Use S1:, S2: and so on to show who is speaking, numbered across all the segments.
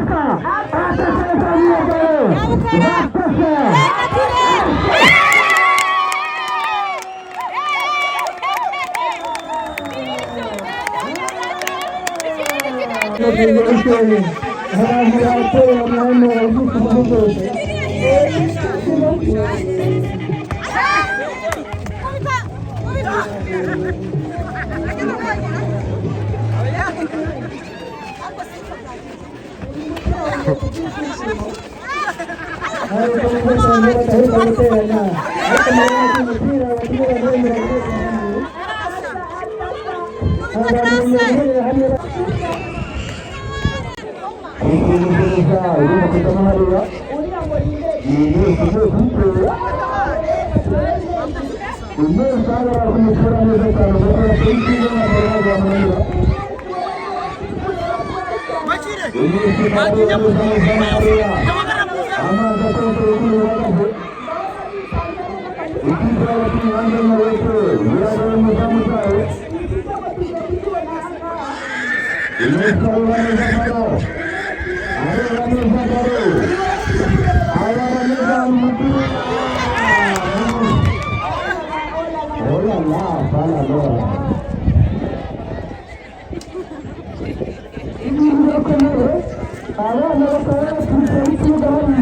S1: Ataka ataka.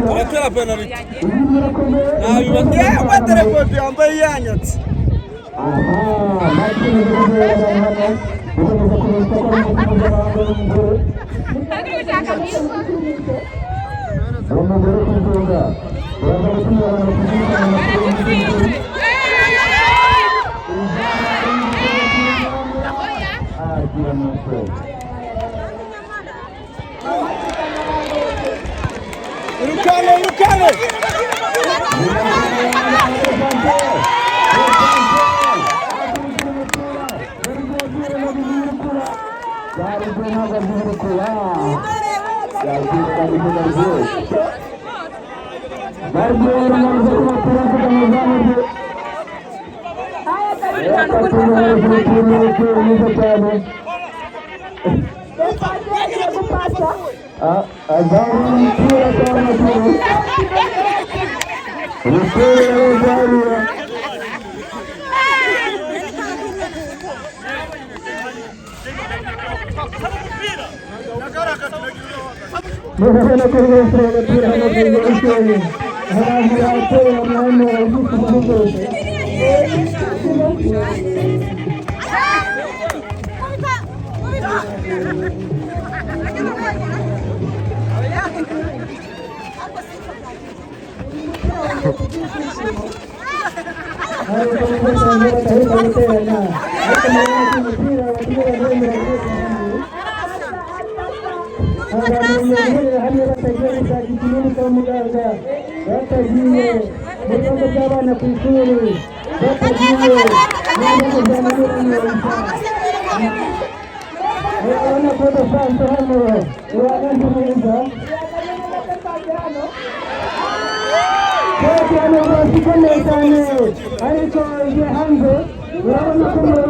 S2: Abatera penaliti nabibabwiye, abaterefone yambaye yanyatse. Irukane, irukane.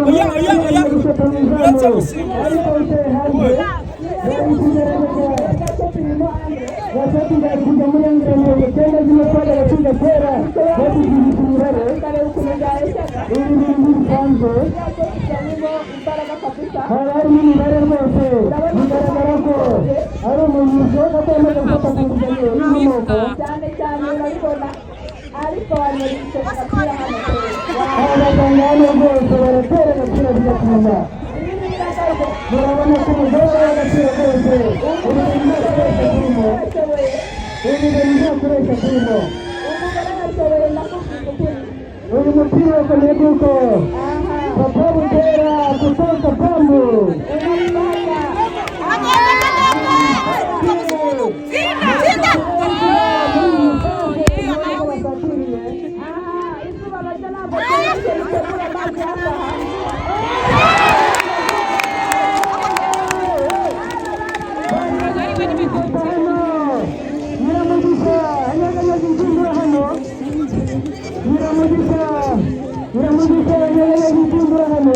S2: Oya, oya, oya, uretse gusimbuza.
S1: Uyu mupira ukomeye kuko Papa Butera kutoka Pambu. Nyiramugisha anyeganyeza inshundura hano. Nyiramugisha, Nyiramugisha anyeganyeza inshundura hano.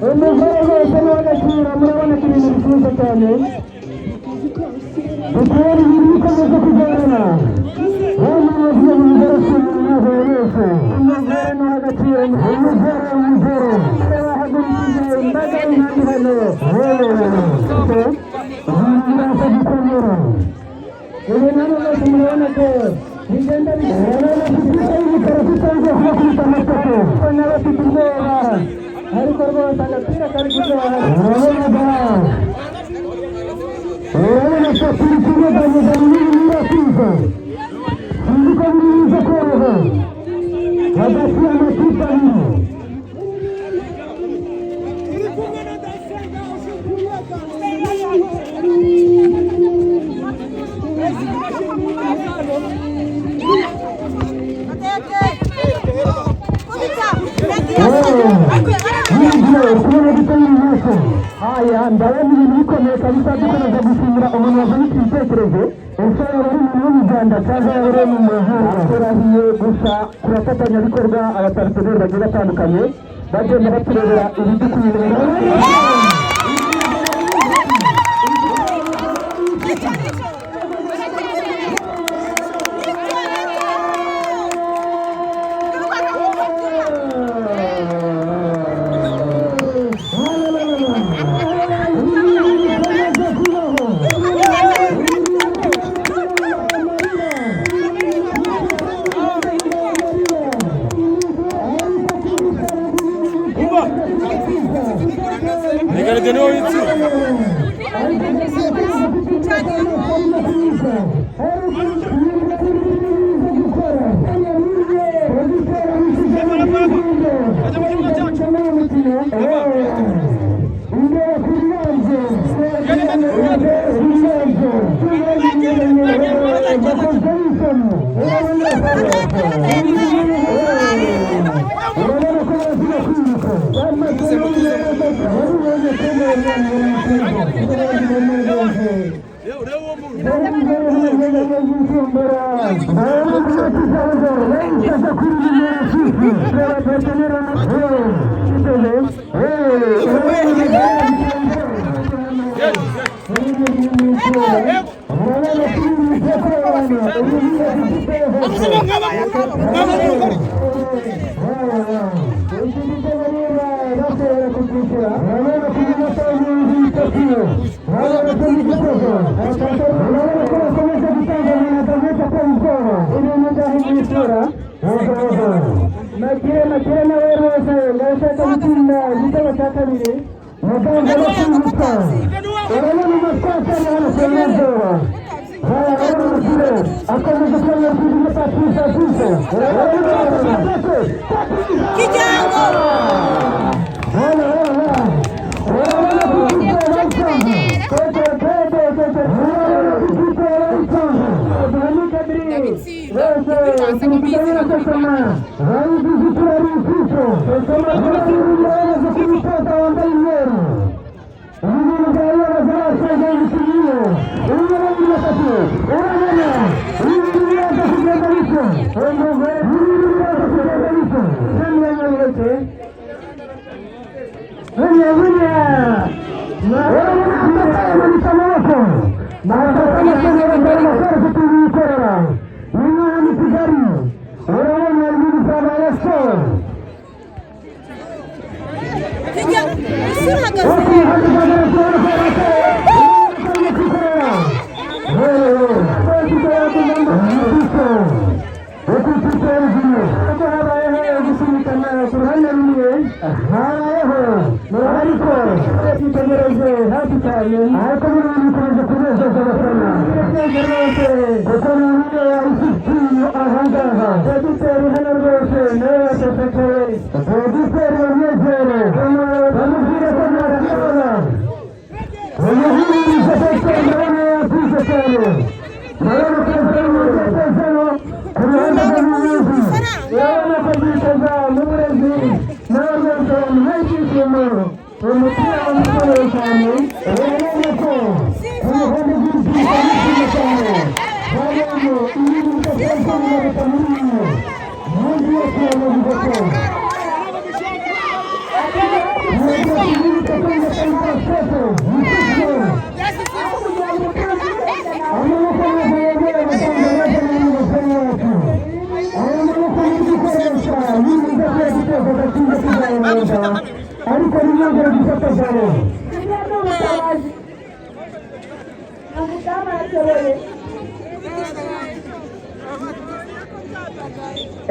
S1: Umugore rwose ni uw'agaciro. Mupira murabona ko ibintu bishyushye cyane. Butera ibintu bikomeje kugorana. Bamaze mu mugore umugore ni agaciro, umugore umugore bahagurukije imbaga y'abandi hano. Biraza gukomera. Ibintu hano rwose murabona ko bigenda urabona ko ikipe y'umukara itangiye kubakubita amatako n'abafite ubwoba, ariko rwose agapira kari kuryoha. Urabona ko turi kunyeganyega binini birakuza, sinzi ko biri buze koroha hagati y'amakipe abiri. Aya ndabona ibintu bikomeye kabisa. Dukomeza gushimira umuntu wazanye iki gitekerezo, ese yaba ari umuntu wo mu Rwanda cyangwa yaba ari mu mahanga. Turahiye gusa ku bafatanyabikorwa, abaparteneri bagiye batandukanye bagenda baturebera ibidukwiriye.
S2: Ni niwe witsinda.
S1: Makire makire nawe rwose ndashaka gutsinda igitego cya kabiri. Muganga bakwiruka, urabona amatwatsi ari hano ku Nyanzura. Akomeje kubona kuri Patrice Patrice.
S3: Kijyango.
S1: Urabona ko ikipe yayitanze. Urabona ko ikipe yayitanze.
S3: Kijya ese uhagaze.
S1: Thank you.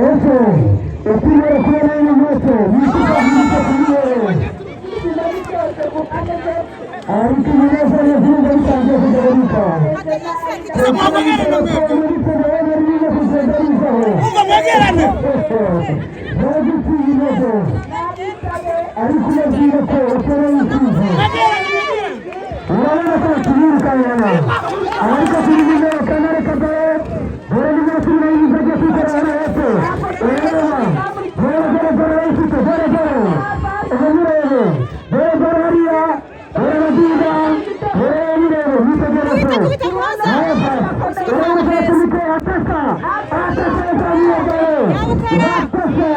S1: Ese ukimara kubona ino moto ariko ibinezaneza bitangiye kugabanuka.
S2: Umva mwegerane.
S1: Ariko ubabwira ko ukeneye ikizi, urabona ko bakiyirukankana, ariko kuri nimero 4, reka dore, dore nimero 12 agiye kwitera hano hepfo. Urabona, dore, dore, dore arayifite, dore, dore, ubu murebe, dore, dore hariya, dore abazinga, dore murebe, mwitegereze neza. Urabona ko yatumike ataka, ataka, yazamuye, dore ataka.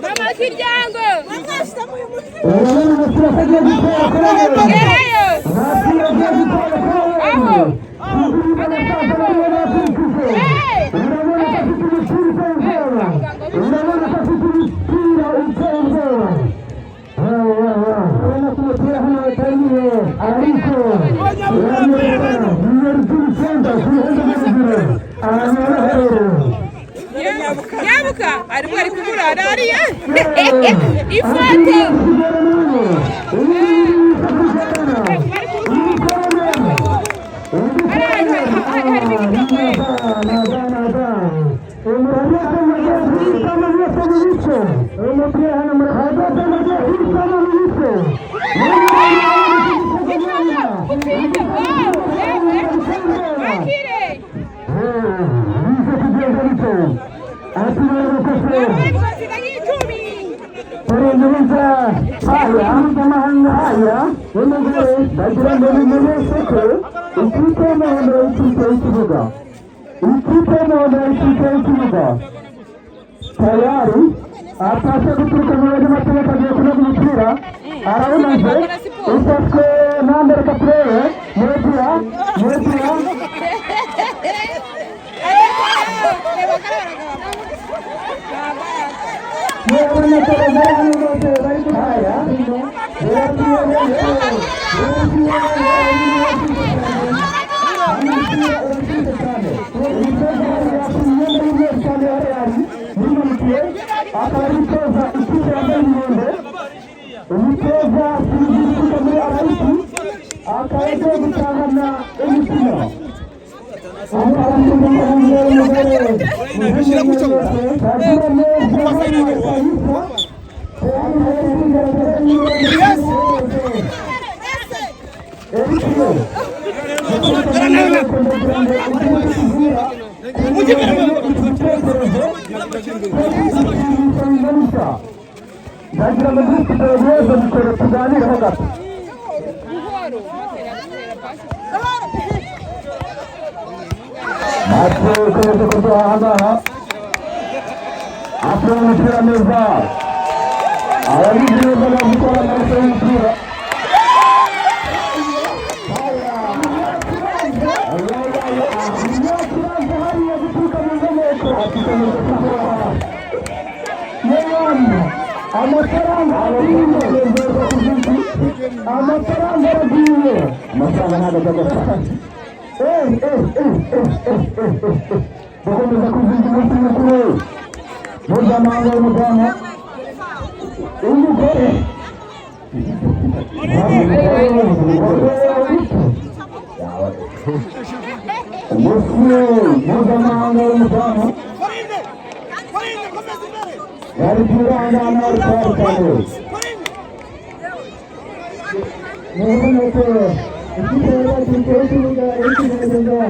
S3: Mama Kiryango. Gerayo. Aho. Nyabuka arimo ari kuburara hariya ifoto.
S1: Ndagira ngo bimenyeshe ko ikipe y'umuhondo y'ikipe y'ikibuga, ikipe y'umuhondo y'ikipe y'ikibuga tayari atashe guturuka mu banyamategeko, agiye kunoza umupira, arawunoze, ufashwe nambere katurebe murepira murepira. Umutoza muri arayiti akaba agiye gutahana umukino. Ndagira ngo dufite ibibazo bikore tuganireho gato.
S3: Buhoro matera pasi.
S1: Ati ukomeje kuryoha ahangaha, atera umupira neza, ababizi neza bazi ko ari amaraso y'umupira. Ikibazo hariya guturuka mu nkomoko, ati ukomeje kuryoha yewe, amafaranga aragiye, amafaranga aragiye, amafaranga ntabwo ajya agapfa. Dukomeza kwizihiza umunsi mukuru mpuzamahanga w'umudamu, umugore. Umunsi mpuzamahanga w'umudamu bari kwirangana rutandukanye. Murabona ko ikipe yacu y'ikibuga iri kugerageza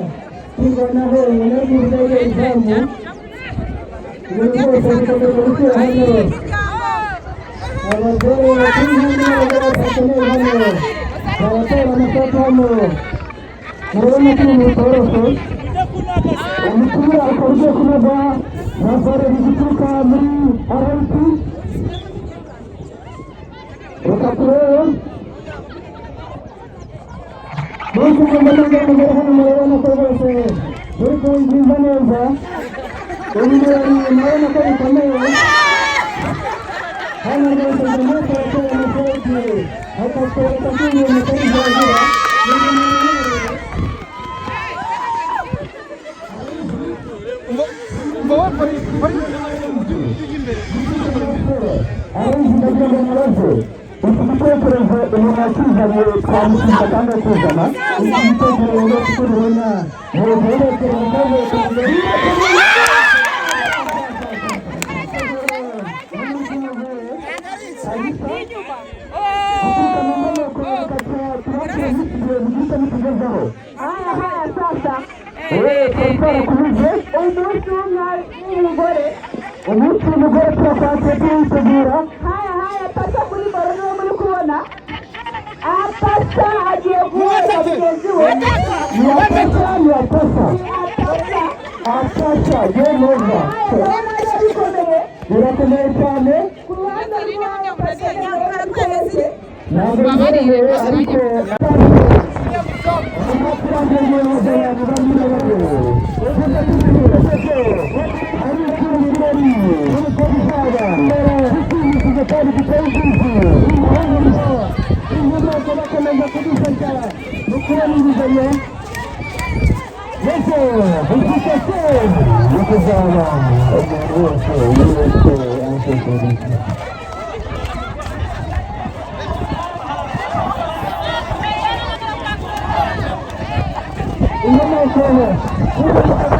S1: kwirwanaho ubunararibonye izamu. Ibintu byose bikomeje gushyira hano abagore bakiri hano, abagore bakeneye hano baratera amashati hano. Murabona ko ibintu bitoroshye. Umupira ukaba ugiye kunoga na volley guturuka muri RIT. Reka turebe muri kugenda neza mugere hano. Murabona ko rwose muri kuwizihiza neza ibi birori, murabona ko bikomeye hano rwose. Barimo baratera amashati bakatwereka ko ibintu bitari byagira. Ni ibintu biremereye. Abenshi ndagira ngo mubaze iki gitekerezo, umuntu yakizanye twamushyize kandi akizana iki gitekerezo, kuko ubibona ni igitekerezo cyavuye.
S3: Inyuma. Oh, oh.
S4: Haya haya, sasa
S1: Twarakubuze.
S4: Umunsi w'umwari w'umugore.
S1: Umunsi w'umugore turakwakira, tuwitegura.
S4: Haya haya, pasa kuri baro niwe muri kubona apasa agiye guhura mugenzi we.
S1: Ni apasa, ni apasa.
S4: Apasa.
S1: Apasa yemeza.
S4: Haya, urabona ko bikomeye.
S1: Birakomeye cyane.
S4: Ku ruhande rw'aho pasa bikomeye.
S1: Ntabwo bikomeye, ariko Inkomoko.